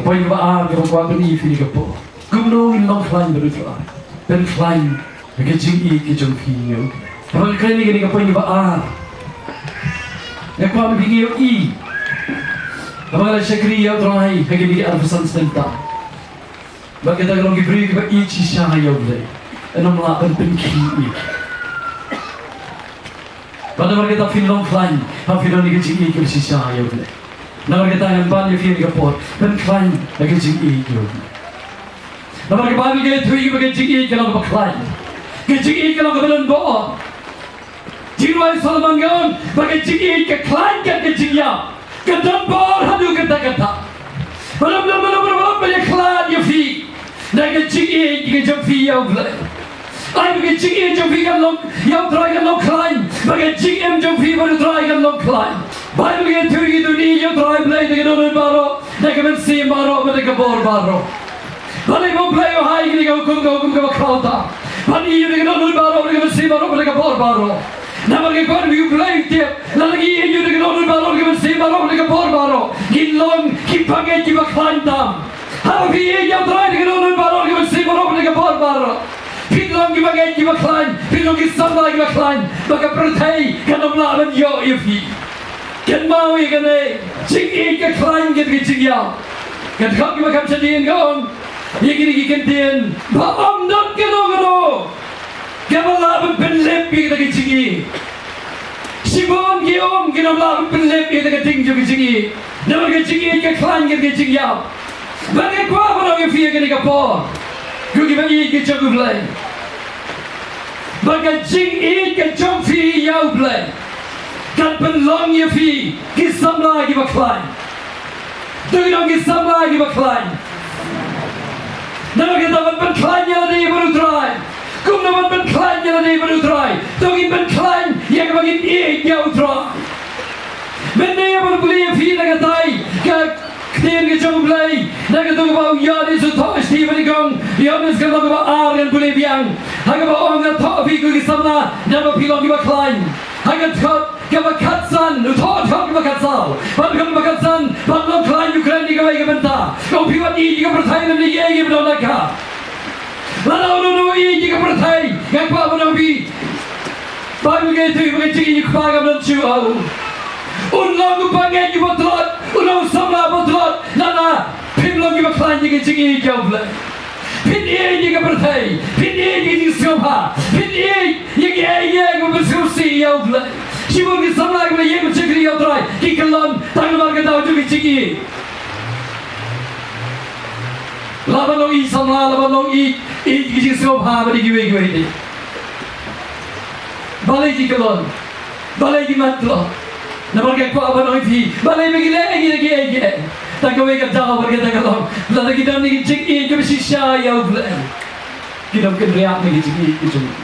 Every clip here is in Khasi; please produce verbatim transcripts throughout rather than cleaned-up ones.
Pynban kaba kwah ban ïa phi ka por. Kumno ngin long khlaiñ bad U Trai? Pynkhlaiñ ha ka jingïeit ka jong phi ïa U Blei. Haba nga kren ïa kane ka pynban, nga kwah ba phi ïohi. Haba nga la shakri ïa U Trai ha kine ki arphew san snem tam, bad kata ka long ki briew kiba ïeit shisha ïa U Blei, ngam lah ban pynkhih ïa ki. Bad namar kata phin long khlaiñ, ha phi don ïa ka jingïeit kaba shisha ïa U Blei. Namar kata ngan ban ïa phi ïa ka por pynkhlaiñ ha ka jingïeit ïa U Blei. Namar ka Baibl ka ïathuh ïa ngi ba ka jingïeit ka long kaba khlaiñ. Ka jingïeit ka long kaba don bor. Jingrwai Solomon ka ong ba ka jingïeit ka khlaiñ kat ka jingïap, ka don bor haduh katta katta. Ba ym don mano mano ba ïakhlad ïa phi na ka jingïeit ka jong phi ïa U Blei. Ai ba ka jingïeit jong phi kan long ïa U Trai kan long khlaiñ, ba ka jingim jong phi bad U Trai kan long khlaiñ. Baibl ka ïathuh ïa ngi, to ïeit ïa U Trai Blei da ka dohnud baroh, da ka mynsiem baroh bad da ka bor baroh. Balei ba U Blei u ai ïa ngi ka hukum, ka hukum kaba khraw tam? Ban ïeit ïa U da ka dohnud baroh, da ka mynsiem baroh bad da ka bor baroh. Namar ka kwah U Blei u tip, lada ngi ïeit ïa U da ka dohnud baroh, da ka mynsiem baroh bad da ka bor baroh, ngin long ki bangeit kiba khlaiñ tam. Haba phi ïeit ïa U Trai da ka dohnud baroh, da ka mynsiem baroh bad da ka bor baroh, phin long ki bangeit kiba khlaiñ, phin long ki samla kiba khlaiñ, ba ka pyrthei kan ym lah ban ïoh ïa phi. Kynmaw ïa kane, jingïeit ka khlaiñ kat ka jingïap. Ka dkhot kaba kham shadien ka ong ïa kine ki kyntien ba ym don kano kano kaba lah ban pynlip ïa kata ka jingïeit. Shibun ki um kin ym lah ban pynlip ïa kata ka ding jong ka jingïeit. Namar ka jingïeit ka khlaiñ kat ka jingïap. Bad nga kwah ban ong ïa phi ïa kane ka por, ko kiba ïeit ki jong U Blei, ba ka jingïeit ka jong phi ïa U Blei kan pynlong ïa phi ki samla kiba khlaiñ. To ngin long ki samla kiba khlaiñ. Namar kata ban pynkhlaiñ ïa lade bad U Trai. Kumno ban pynkhlaiñ ïa lade bad U Trai? To ngin pynkhlaiñ ïa kaba ngin ïeit ïa U Trai. Mynne ban pule ïa phi na katai ka ktien ka jong U Blei, na kato kaba u Ïoannis u thoh sha u bnai, Ïoannis ka lynnong kaba ar, ngan pule biang ha kaba ong, nga thoh ïa phi ko ki samla, naba phi long kiba khlaiñ. Ha ka dkhot kaba khatsan, u thoh dkhot kaba khatsaw, bad dkhot kaba khatsan, ban long khlaiñ u kren ïa kawei ka bynta. Ong, phi wat ïeit ïa ka pyrthei lymne ïa kiei kiei ba don ha ka. Lada uno uno u ïeit ïa ka pyrthei, nga kwah ban ong ïa phi, Baibl ka ïathuh ba ka jingïeit u kpa kam don shuh ha u. Un long u bangeit uba tlot, un long u samla uba tlot lada phim long kiba khlaiñ ïa ka jingïeit ïa U Blei. Phin ïeit ïa ka pyrthei, phin ïeit ïa ka jingsngewbha, phin ïeit ïa kiei kiei kiba pynsngewsih ïa U Blei. Shibun ki samla kiba ïeit ban shakri ïa U Trai ki kyllon tang namar ka daw jong ka jingïeit. Lah ban long ïeit samla, lah ban long ïeit, ïeit ki jingsngewbha bad ïa kiwei kiwei de. Balei ki kyllon? Balei ki mat tlot? Namar nga kwah ban ong ïa phi, balei ba ki leh ïa ki, ïa ki, ïa ki. Tang kawei ka daw bad kata ka long, lada ki don ïa ka jingïeit kaba shisha ïa U Blei, kin ym kynriah na ka jingïeit ka jong u.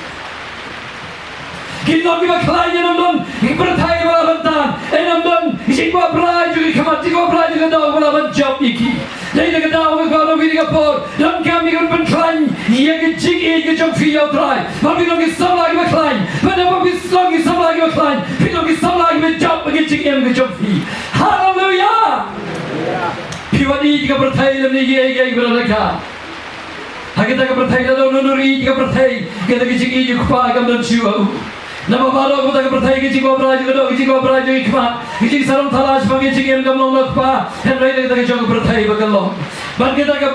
Kin long kiba khlaiñ, ym don pyrthei ba lah ban tan, ym don jingkwah brai jong ki khmat, jingkwah brai jong ka doh ba lah ban jop ïa ki. Dei na ka daw nga kwah ban ong ïa phi ha kane ka por, donkam ïa ka ban pynkhlaiñ ïa ka jingïeit ka jong phi ïa U Trai. Ba phin long ki samla kiba khlaiñ, ba da ba phin long ki samla kiba khlaiñ, phin long ki samla kiba jop ïa ka jingim ka jong phi. Haleluia! Phi wat ïeit ïa ka pyrthei lymne ïa kiei kiei kiba don ha ka. Ha kata ka pyrthei lada uno uno u ïeit ïa ka pyrthei, kata ka jingïeit u kpa kam don shuh ha u. Namar baroh kata ka pyrthei, ka jingkwah brai jong ka doh, ka jingkwah brai jong ki khmat, ka jingsarong thala shaphang ka jingim kam long na u kpa, hynrei da kata ka jong ka pyrthei ba ka long. Bad kata ka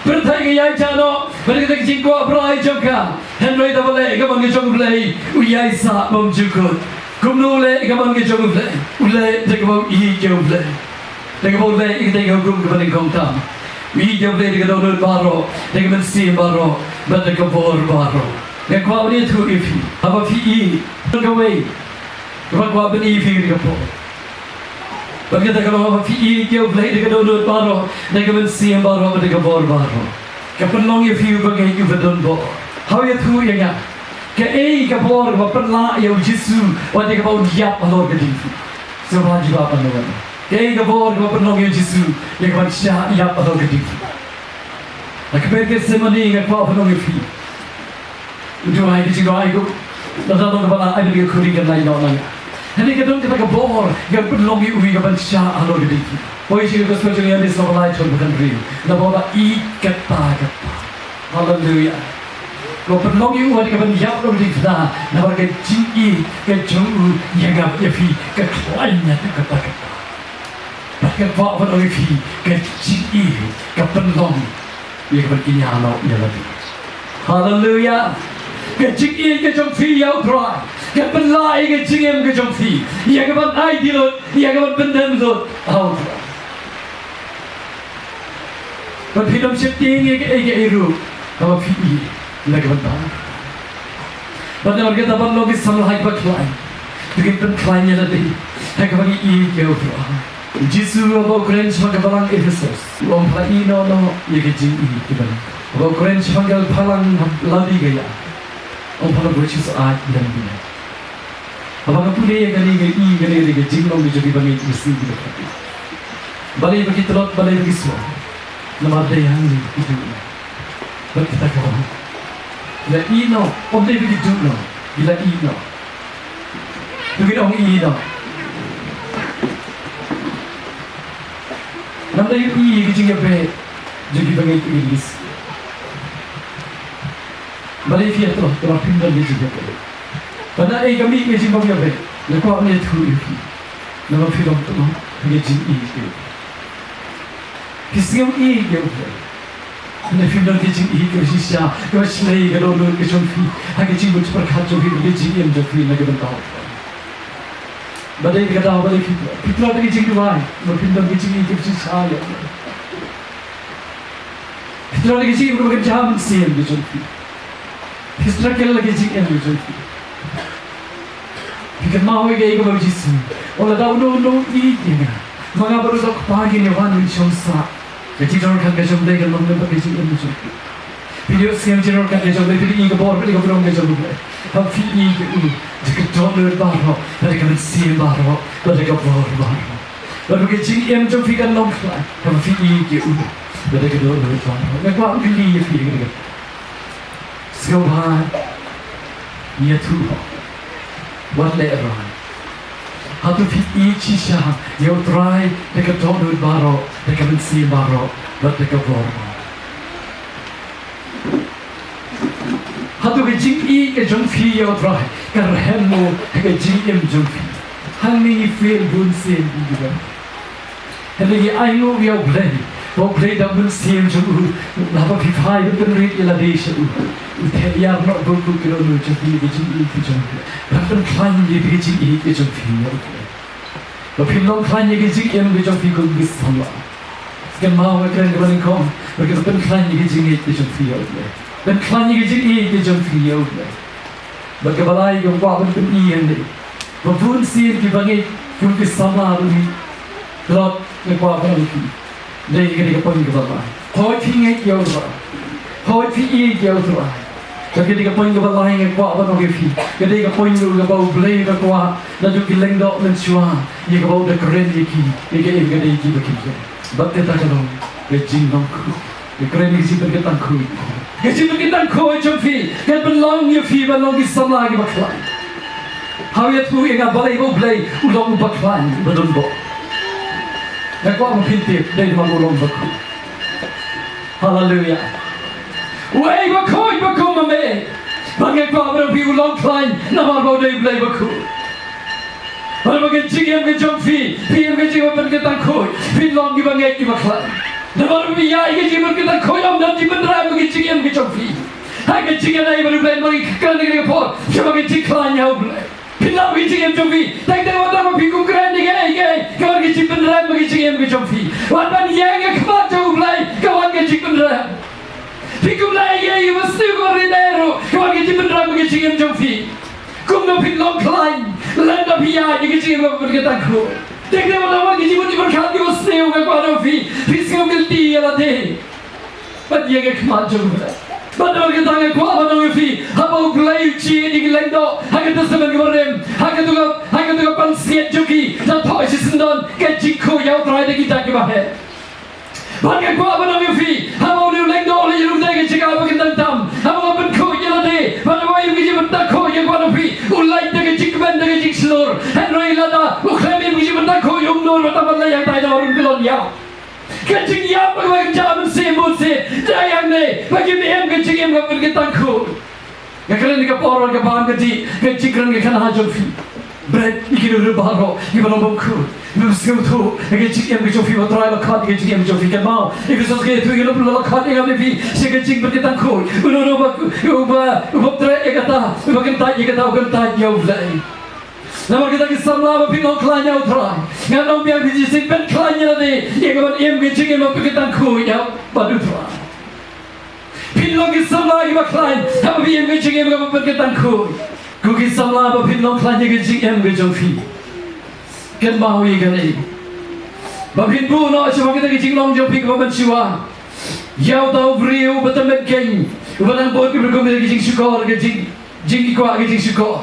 pyrthei ka ïaid noh bad kata ka jingkwah brai jong ka, hynrei da ba leh ïa ka mon ka jong U Blei u ïaisah bymjukut. Kumno u leh ïa ka mon ka jong U Blei? U leh da kaba u ïeit ïa U Blei. Da kaba u leh ïa katei ka hukum kaba nyngkong tam. U ïeit ïa U Blei da ka dohnud baroh, da ka mynsiem baroh, bad da ka bor baroh. Nga kwah ban ïathuh ïa phi, haba phi ïeit, don kawei kaba nga kwah ban ïathuh ïa phi ha kane ka por. Bad kata ka long, haba phi ïeit ïa U Blei da ka dohnud baroh, da ka mynsiem baroh, bad da ka bor baroh, ka pynlong ïa phi uba ngeit, uba don bor. Haba ïathuh ïa nga, kaei ka bor kaba pynlah ïa U Jisu wat ïa kaba un ïap halor ka diengphna? Sngewbha jubab ban ong. Kaei ka bor kaba pynlong ïa U Jisu ïa kaban shah ïap halor ka diengphna? Ha ka kper Gethsemane nga kwah ban ong ïa phi, u duwai ka jingduwai, ko, lada long kaba lah, ai ba ka khuri kan lait noh na nga. Hangne ka don kata ka bor ka pynlong ïa u ïa kaban shah halor ka diengphna. Poi sha ka gospel jong u Ïoannis lynnong ba lai, dkhot ba khathynriew. Naba u la ïeit katta katta. Haleluia. Ko pynlong ïa u ha ka ban ïap na ka diengphna, namar ka jingïeit ka jong u ïa nga ïa phi ka khlaiñ ïa katta katta. Bad nga kwah ban ong ïa phi, ka jingïeit ka pynlong ïa ka ban kñia noh ïa lade. Haleluia. Ka jingïeit ka jong phi ïa U Trai ka pynlah ïa ka jingim ka jong phi, ïa ka ban aiti lut, ïa ka ban pyndem lut ha U Trai. Bad phin ym sheptieng ïa kaei kaei ruh haba phi ïeit na ka bynta. Bad namar kata ban long ki samla kiba khlaiñ, to ngin pynkhlaiñ ïa lade ha kaba ngi ïeit ïa U Trai. U Jisu haba u kren shaphang ka balang Ephesos, u ong phi la ïehnoh noh ïa ka jingïeit kiba, haba u kren shaphang ka balang Laodikaïa, u ong phi la buh shisha ïa lade. Haba nga pule ïa kane, nga i ïa kane ka jinglong ka jong ki bangeit ki sngi kiba kut. Balei ba ki tlot, balei ba ki sngewsih? Namar dei hangne ki duh noh. Bad kita ki ong, la ïehnoh, ym dei ba ki duh noh, ki la ïehnoh. To ngin ong ïehnoh. Namar dei ïa ki jingïabeh jong ki bangeit ki sngi. Balei phi ïa tlot? Namar phim don ka jingïabeh. Bad naei ka mih ka jingbym ïabeh? Nga kwah ban ïathuh ïa phi. Namar phi long tlot ha ka jingïeit ïa U Blei. Phi sngew ïeit ïa U Blei, hynrei phim don ka jingïeit kaba shisha, kaba shlei, ka dohnud ka jong phi ha ka jingmut jingpyrkhat jong phi, ka jingim jong phi na ka bynta U Blei. Bad dei kata balei phi, phi tlot ha ka jingduwai, namar phim don ka jingïeit kaba shisha ïa U Blei. Phi tlot ha ka jingim kaba kynja mynsiem ka jong phi. Phi struggle ha ka jingim ka jong phi. Phi kynmaw ïa kaei kaba u Jisu u ong, lada uno uno u ïeit ïa nga, ma nga bad u Kpa ngin ïa wan, ngin shong sah. Ka jingdonkam ka jong U Blei kan long lyngba ka jingim ka jong phi. Phi ïohsngew jingdonkam ka jong U Blei, phi ïohi ka bor, phi ïohi ka burom ka jong U Blei. Haba phi ïeit ïa u, da ka dohnud baroh, da ka mynsiem baroh, da ka bor baroh. Bad ka jingim jong phi kan long khlaiñ haba phi ïeit ïa u, bad da ka dohnud baroh. Nga kwah ban kylli ïa phi ïa kane. Sngewbha ïathuh, wat lehraiñ. Hato phi ïeit shisha ïa U Trai da ka dohnud baroh, da ka mynsiem baroh, bad da ka bor baroh? Hato ka jingïeit ka jong phi ïa U Trai ka rhem mo ha ka jingim jong phi? Hangne ngi fail bun sien, ngi ïa. Hynrei ngi ainguh ïa U Blei, ba U Blei da ka mynsiem jong u, haba phi phai ban pynrit ïa lade sha u, u theh ïar noh bun bun ki dohnud jong phi, ka jingïeit ka jong u. Ban pynkhlaiñ ïa ka jingïeit ka jong phi ïa U Blei. Ba phin long khlaiñ ïa ka jingim ka jong phi kum ki samla. Kynmaw, nga kren kaba nyngkong, ba ka pynkhlaiñ ïa ka jingïeit ka jong phi ïa U Blei. Pynkhlaiñ ïa ka jingïeit ka jong phi ïa U Blei. Bad kaba lai, nga kwah ban pyni hangne ba bun sien ki bangeit kum ki samla ruh ki tlot, nga kwah ban ong ïa phi. Dei kane ka point kaba lai. Hooid phi ngeit ïa U Blei, hooid phi ïeit ïa U Trai. Bad kane ka point kaba lai nga kwah ban ong ïa phi, ka dei ka point ruh kaba U Blei u da kwah naduh ki lyngdoh mynshuwa, ïa kaba u da kren ïa ki, ïa ka, ïa ka dei kiba khyndiat. Bad kata ka long ka jinglong khuid. Nga kren ïa ka jingpynkynthang khuid. Ka jingpynkynthang khuid jong phi kan pynlong ïa phi ban long ki samla kiba khlaiñ. Haba ïathuh ïa nga balei ba U Blei u long uba khlaiñ, uba donbok, nga kwah ba phin tip, dei namar u long uba khuid. Haleluia. Uei ba khuid ba kum ma me? Bad nga kwah ban ong ïa phi, u long khlaiñ namar ba u dei U Blei ba khuid. Bad ha ka jingim ka jong phi, phi im ka jingim ba pynkynthang khuid, phin long kiba ngeit kiba khlaiñ. Namar ba phi ïaid ka jingim ba pynkynthang khuid, ym don jingpynrem ha ka jingim ka jong phi. Ha ka jingim ba U Blei, namar ka kren ha kane ka por shaphang ka jingkhlaiñ ha U Blei. Phin lap ïa ka jingim jong phi, teng teng wat tang ba phi kum kren ïa kaei kaei, ka wan ka jingpynrem ha ka jingim ka jong phi. Wat ban ïeng ïa ka khmat jong U Blei, ka wan ka jingpynrem. Phi kum leh ïa kaei ba sniew, ka wan ïa kaei ruh, ka wan ka jingpynrem ha ka jingim jong phi. Kumno phin long khlaiñ lada phi ïaid ïa ka jingim ba pynkynthang khuid? Teng teng wat tang ba wan ka jingmut jingpyrkhat kaba sniew, nga kwah ban ong ïa phi, phi sngew guilty ïa lade. Bad ïa ka khmat jong U Blei. Bad namar kata nga kwah ban ong ïa phi, haba U Blei u jied ïa ki lyngdoh ha ka Testament kaba rim, ha kato ka, ha kato ka pansngiat jong ki, la thoh shisyndon ka jingkhuid ïa U Trai da ki dak kiba heh. Bad nga kwah ban ong ïa phi, haba une u lyngdoh u la ïarung da ka jaka ba kyntang tam, haba u la pynkhuid ïa lade, bad haba u im ka jingpyntang khuid, nga kwah ban ong ïa phi, u lait da ka jingkmen, da ka jingshlur. Hynrei lada u khlem im ka jingpyntang khuid, um nud ba tam ban Ïa tai da run klon ïa ka jingïap ba ka jam si bun si da ïa ne ba kim im ka jingim ka pynkyntang khuid. Nga kren ka por ka bam ka di ka jingkren ka khana jong phi. Bret ïa ki ruh baroh ïa ba long bam khuid. Ïa ba sngewthuh ïa ka jingim ka jong phi ba Trai la khot ïa ka jingim jong phi kan mau. Ïa ka sos ka tu ïa la khot ïa ka phi. Sha ka jingpynkyntang khuid. Uno uno ba uba uba Trai ïa kata uba kyntait ïa kata uba kyntait ïa U Blei. Namar kita ki samla ba phi long khlaiñ ïa U Trai. Ngan ong biang phi shisien phin khlaiñ ïa lade ïa ka ban im ka jingim ba pynkyntang khuid ïa bad U Trai. Phi long ki samla kiba khlaiñ haba phi im ka jingim kaba pynkyntang khuid. Ko ki samla ba phi long khlaiñ ïa ka jingim ka jong phi. Kynmaw ïa kane ba phin buh noh sha ba kita ki jinglong jong phi kaba mynshuwa. Ïa uta u briew uba tymmen keiñ uba nang bud ki briew kum ki jingshukor ka jing jingkwah ka jingshukor.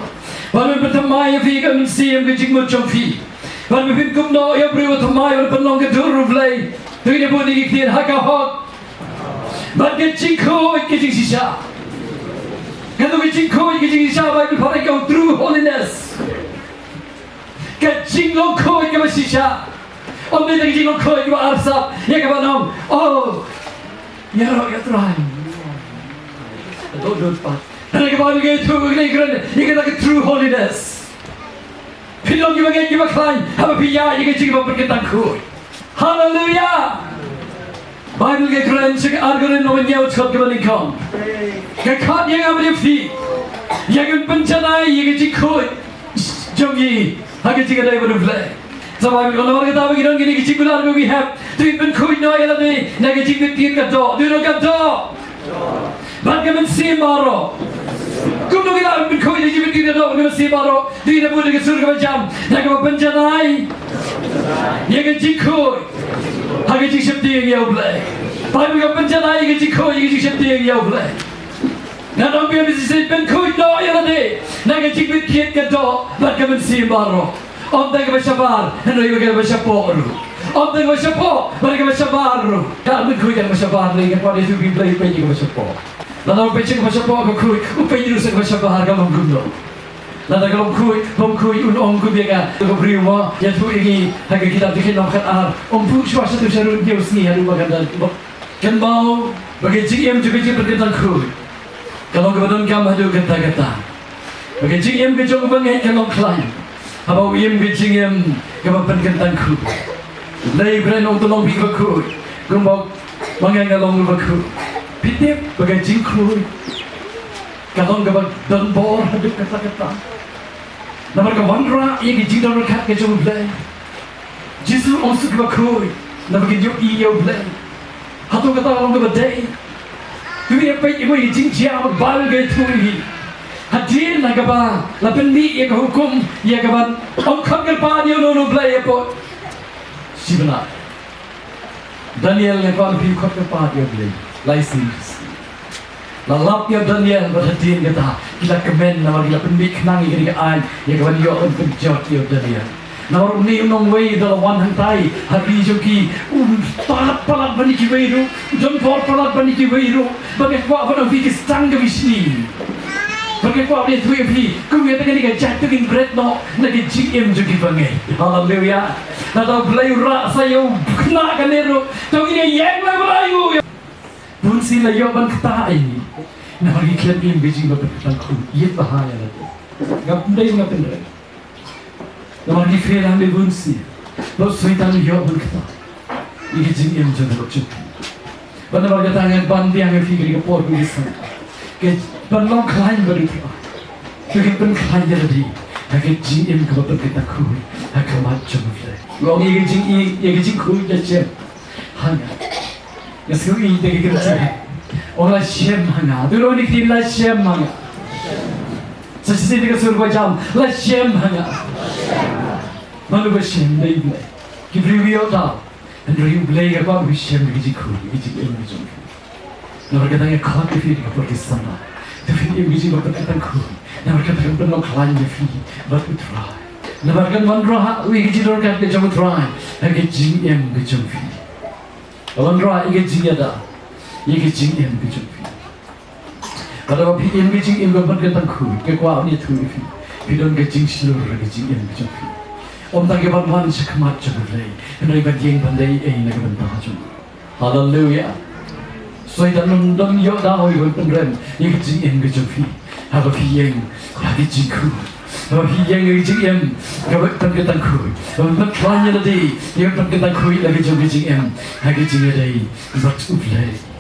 Ban ban pynthymmai ïa phi ka mynsiem ka jingmut jong phi. Ban ban pynkup noh ïa u briew uba thymmai ban pynlong ka dur U Blei. Te ngin ïa bud ïa ki ktien ha ka hok. Ban ka jingkhuid ka jingshisha. Ka tu ka jingkhuid ka jingshisha ba ki phareng ka true holiness. Ka jinglong khuid kaba shisha. Ym dei ka jinglong khuid kaba arsap ïa kaba nong. Oh. Ïaroh ïa Trai. Dot dot pat. Hynrei ka Baibl ka ïathuh ka kren ïa kata ka true holiness. Phi long kiba ngeit kiba khlaiñ haba phi ïaid ïa ka jingim ba pynkyntang khuid. Haleluya. Baibl ka kren sha ka Ar Korinth lynnong hynñiew dkhot kaba nyngkong. Ka khot ïa nga bad ïa phi ïa ka pynjanai ïa ka jingkhuid jong ngi ha ka jingïadei bad U Blei. Sa Baibl ka ong namar kata ba ngi don kine ki jingkular ba ngi hep, to ngin pynkhuid noh ïa lade na ka jingkit ka doh. Dei noh ka doh bad ka mynsiem baroh. Kumno ngi lah ban pynkhuid ïa ka jingkit ka doh bad ka mynsiem baroh? Dei na bun ka sur kaba jam na kaba pynjanai ïa ka jingkhuid ha ka jingsheptieng ïa U Blei. Baibl ka pynjanai ïa ka jingkhuid ïa ka jingsheptieng ïa U Blei. Ngan ong biang, phi shisien pynkhuid noh ïa lade na ka jingkit ka doh bad ka mynsiem baroh. Ym tang kaba shabar hynrei kaba shapoh ruh. Ym tang kaba shapoh bad kaba shabar ruh. Ka pynkhuid kaba shabar lei ka kwah ïathuh ïa U Blei, peit ïa kaba shapoh. Lada u peit sha kaba shapoh ka khuid, u peit ruh sha kaba shabar ka long kumno? Lada ka long khuid, bym khuid, un ong kumne ïa ka, ka briew mo, ïathuh ïa ngi ha ka kitab Dkhot lynnong khatar, ym buh shuwa sha tu sha ruh hynñiew sngi haduh ba kan da. Kynmaw ba ka jingim jong ka jingpynkyntang khuid ka long kaba donkam haduh katta katta. Ba ka jingim ka jong uba ngeit ka long khlaiñ haba u im ka jingim kaba pynkyntang khuid. Lei briew, ong to long phi kiba khuid kumba ma nga nga long uba khuid. Phi tip ba ka jingkhuid ka long kaba don bor haduh katta katta. Namar ka wanrah ïa ka jingdon ryngkat ka jong U Blei. Jisu u ong suk kiba khuid naba kin ïohi ïa U Blei. Hato kata ka long kaba dei? To ngin ïa peit ïa ka jingjia ba ka Baibl ka ïathuh ïa ngi. Hadien ha kaba la pynmih ïa ka hukum ïa kaban ym khot kyrpad ïa uno uno U Blei hapoh shi bnai. Daniel, nga kwah ban phi khot kyrpad ïa U Blei lai sien. La lap ïa u Daniel bad hadien kata ki la kmen namar ki la pynmih khnang ïa kane ka aiñ ïa kaban ïoh ban pynjot ïa u Daniel. Namar une u nongwei da la wan hangtai ha ri jong ki, u tad palat ban ïa kiwei ruh, u don bor palat ban ïa kiwei ruh. Bad nga kwah ban ong ïa phi, ki sdang ka bishni. Bad nga kwah ban ïathuh ïa phi, kum ïa kane ka jait, to ngin bret noh na ka jingim jong kiba ngeit. Haleluia. Lada U Blei u rah sa ïa u khynnah kane ruh, to ngin ïa ïeng lang bad ai nguh ïa u. Bun sien la ïoh ban ktah ïa ngi namar ngi khlem im ka jingim ba pynkyntang khuid. Ïeit bha ïa lade. Ngam dei, ngam pynrem. Namar ngi fail hangne bun sien. Ba u Soitan u ïoh ban ktah ïa ka jingim jong ngi. Bad namar kata ngan ban biang ïa phi kane ka por, kane ka sngi, ka ban long khlaiñ bad U Trai. Ka ban khlaiñ ïa lade ha ka jingim kaba pynkyntang khuid ha khmat jong U Blei. Long ïa ka jingim, ïa ka jingkhuid, la shem ha nga. Nga sngew ïeit da ka kyntien. Ong, la shem ha nga. To ong ïa ka ktien, la shem ha nga. Sa shisien da ka sur ba jam, la shem ha nga. Mano ba shem? Dei U Blei. Ki briew ïoh daw. Hynrei U Blei nga kwah ba phi shem da ka jingkhuid, da ka jingim ka jong phi. Namar kata nga khot ïa phi da ka por ki samla, to phin im ka jingim ba pynkyntang khuid. Namar kata kan pynlong khlaiñ ïa phi bad U Trai. Namar kan wanrah ïa ka jingdonkam ka jong U Trai ha ka jingim ka jong phi. Ka wanrah ïa ka jingïada ïa ka jingim ka jong phi. Lada ba phi im ka jingim ba pynkyntang khuid, nga kwah ban ïathuh ïa phi, phi don ka jingshlur ha ka jingim ka jong phi. Ym tang ïa ban wan sha khmat jong U Blei, hynrei ban ïeng ban leh ei na ka bynta jong u. Haleluia. Soitan um don ïoh daw ïa ban pynrem ïa ka jingim ka jong phi, haba phi ïeng ha ka jingkhuid, haba phi ïeng ha ka jingim kaba pynkyntang khuid, haba phi pynkhlaiñ ïa lade ïa ka pynkyntang khuid la ka jong ka jingim ha ka jingïadei bad U Blei.